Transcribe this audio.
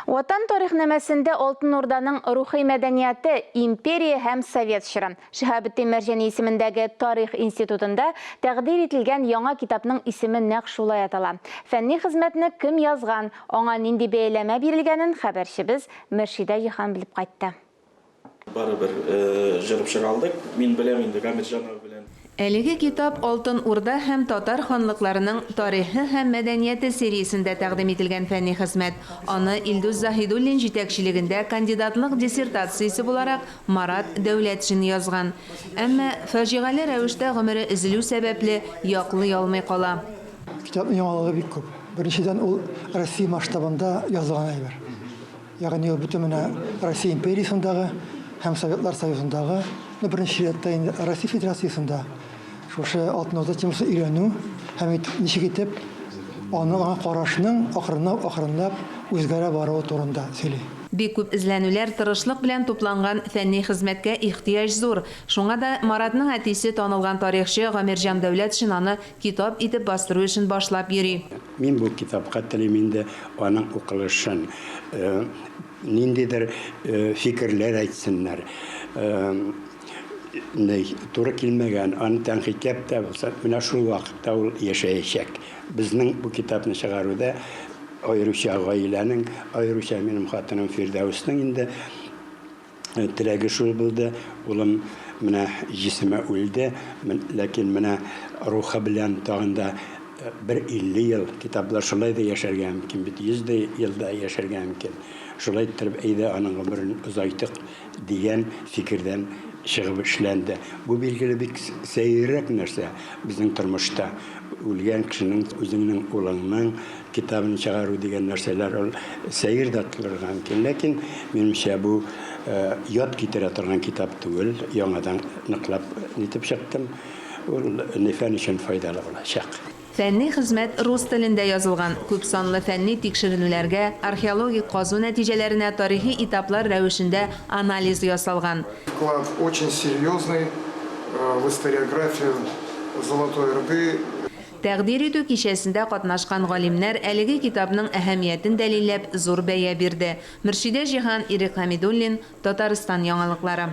Ватан тарихнамәсендә Алтын Урданың рухи мәдәнияте, империя һәм совет чоры. Шиһабетдин Мәрҗани исемендәге Тарих институтында тәкъдир ителгән яңа китапның исеме нәкъ шулай атала. Фәнни хезмәтне кем язган, аңа нинди бәяләмә бирелгәнен хәбәрчебез Мөршидә Җиһан белеп кайтты. Барыбер җырып чыга алдык. Мин беләм инде Гамирҗан абый белән. Әлеге китап Алтын Урда һәм татар ханлыкларының тарихы һәм мәдәнияте сериясендә тәкъдим ителгән фәнни хезмәт. Аны Илдус Заһидуллин җитәкчелегендә кандидатлык диссертациясе буларак Марат Дәүләтшин язган. Әмма, фаҗигале рәвештә гомере өзелү сәбәпле, яклый алмый кала. Китапның яңалыгы бик күп. Беренчедән, ул Россия масштабында язылган әйбер. Ягъни ул бөтен менә Россия империясендагы һәм Советлар Союзындагы, ну, беренче чиратта инде Россия Федерациясендә шушы Алтын Урда темасын өйрәнү һәм ничек итеп аны аңа карашның акрынлап-акрынлап үзгәрә баруы турында сөйли. Бик күп эзләнүләр, тырышлык белән тупланган фәнни хезмәткә ихтыяҗ зур. Шуңа да Маратның әтисе, танылган тарихчы Гамирҗан Дәүләтшин аны китап итеп бастыру эшен башлап йөри. Мин бу китапка телим инде аның укылышын, ниндидер фикерләр әйтсеннәр, туры килмәгән, аны тәнкыйтьләп тә булса, менә шул вакытта ул яшәячәк. Безнең бу китапны чыгаруда аеруча гаиләнең, аеруча минем хатыным Фирдәүснең инде Теләге шул булды, улым менә җисеме үлде, ләкин менә рухы белән тагын да бер 50 ел, китаплар шулай да яшәргә мөмкин бит, 100 дә ел да яшәргә мөмкин. Шулай иттереп, әйдә аның гомерен озайтык дигән фикердән чыгып эшләнде. Бу, билгеле, бик сәеррәк нәрсә безнең тормышта. Үлгән кешенең, үзеңнең улыңның Китабын чыгару дигән нәрсәләр ул сәер дә тоелырга мөмкин. Ләкин, минемчә, бу ят китерә торган китап түгел. Яңадан ныклап нитеп чыктым. Ул фән өчен файдалы булачак. Фәнни хезмәт рус телендә язылган. Күпсанлы фәнни тикшеренүләргә, археологик казу нәтиҗәләренә тарихи этаплар рәвешендә анализ ясалган. Вклад очень серьезный в историографию Золотой Орды. Тәкъдир итү кичәсендә катнашкан галимнәр әлеге китапның әһәмиятен дәлилләп зур бәя бирде. Мөршидә Җиһан, Ирек Хәмидуллин, Татарстан яңалыклары.